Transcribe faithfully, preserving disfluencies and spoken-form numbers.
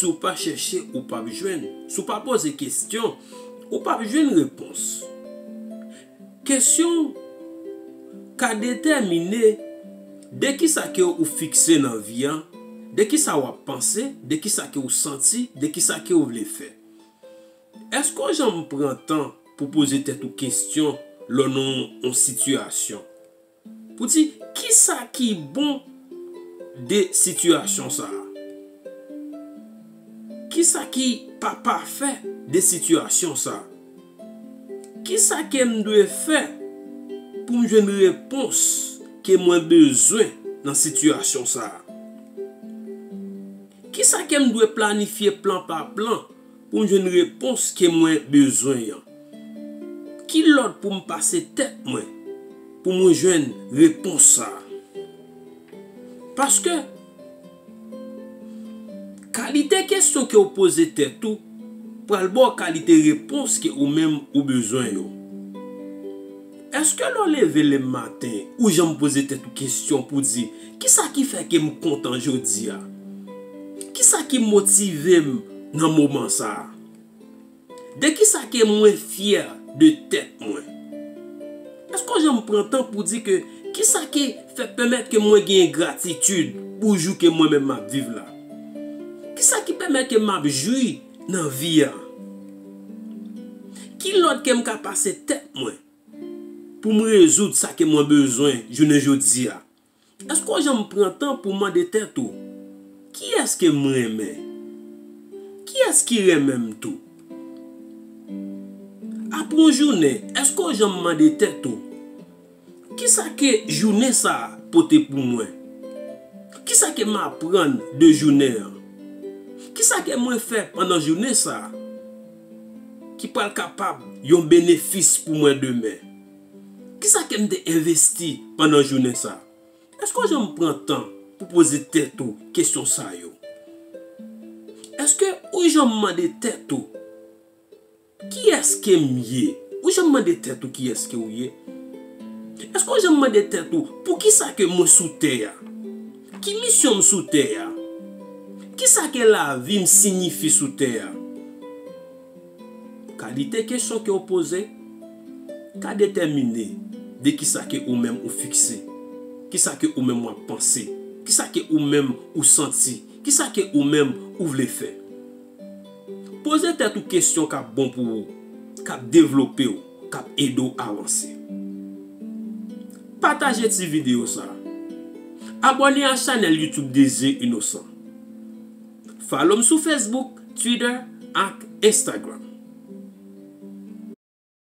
Si w pa chèche, ou p ap jwenn. Si w pa poze kesyon, ou p ap jwenn repons. Kesyon ka detèmine de kisa ke ou fikse nan vi a, de kisa w ap panse, de kisa ke ou santi, de kisa ke ou vle fè. Èske w janm pran tan pou poze tèt ou kesyon lè w nan yon sitiyasyon? Pou di, kisa ki bon de sitiyasyon sa a? Kisa ki pa pafè de sitiyasyon sa a? Kisa ke m dwe fè pou m jwenn repons ke mwen bezwen nan sitiyasyon sa a? Kisa ke m dwe planifye plan pa plan pou m jwenn repons ke mwen bezwen an? Ki lòd pou m pase tèt mwen pou mwen jwenn repons sa a? Paske kalite kesyon ke w poze tèt ou pral ba w kalite repons ke ou menm ou bezwen yo. Èske lè w leve lemen maten, ou janm poze tèt ou kesyon pou di, kisa ki fè ke m kontan jodi a? Kisa ki motive m nan moman sa a? De kisa ke mwen fyè de tèt mwen? Èske w janm pran tan pou di ke kisa ki fè pèmèt ke mwen genyen gratitid pou jou ke mwen menm m ap viv la? Kisa ki pèmèt ke m ap jwi nan vi a? Ki lòd ke m ka pase tèt mwen pou m rezoud sa ke mwen bezwen jounen jodi a? Èske w janm pran tan pou mande tèt ou, kiyès ke m renmen? Kiyès ki renmen m tou? Apre yon jounen, èske w janm mande tèt ou, kisa ke jounen sa a pote pou mwen? Kisa ke m aprann de jounen an? Kisa ke mwen fè pandan jounen sa a ki pral kapab yon benefis pou mwen demen? Kisa ke m te envesti pandan jounen sa a? Èske w janm pran tan pou poze tèt ou kesyon sa yo? Èske ou janm mande tèt ou, kiyès ke m ye? Ou janm mande tèt ou kiyès ke ou ye? Èske w janm mande tèt ou, poukisa ke mwen sou tè a? Ki misyon m sou tè a? Kisa ke lavi m siyifi sou tè a? Kalite kesyon ke w poze ka detèmine de kisa ke ou menm ou fikse, kisa ke ou menm w ap panse, kisa ke ou menm ou santi, kisa ke ou menm ou vle fè. Poze tèt ou kesyon k ap bon pou ou, k ap devlope w, k ap ede w avanse. Pataje ti videyo sa a. Abòne a chanèl YouTube Désir Innocent. Follow m sou Facebook, Twitter ak Instagram.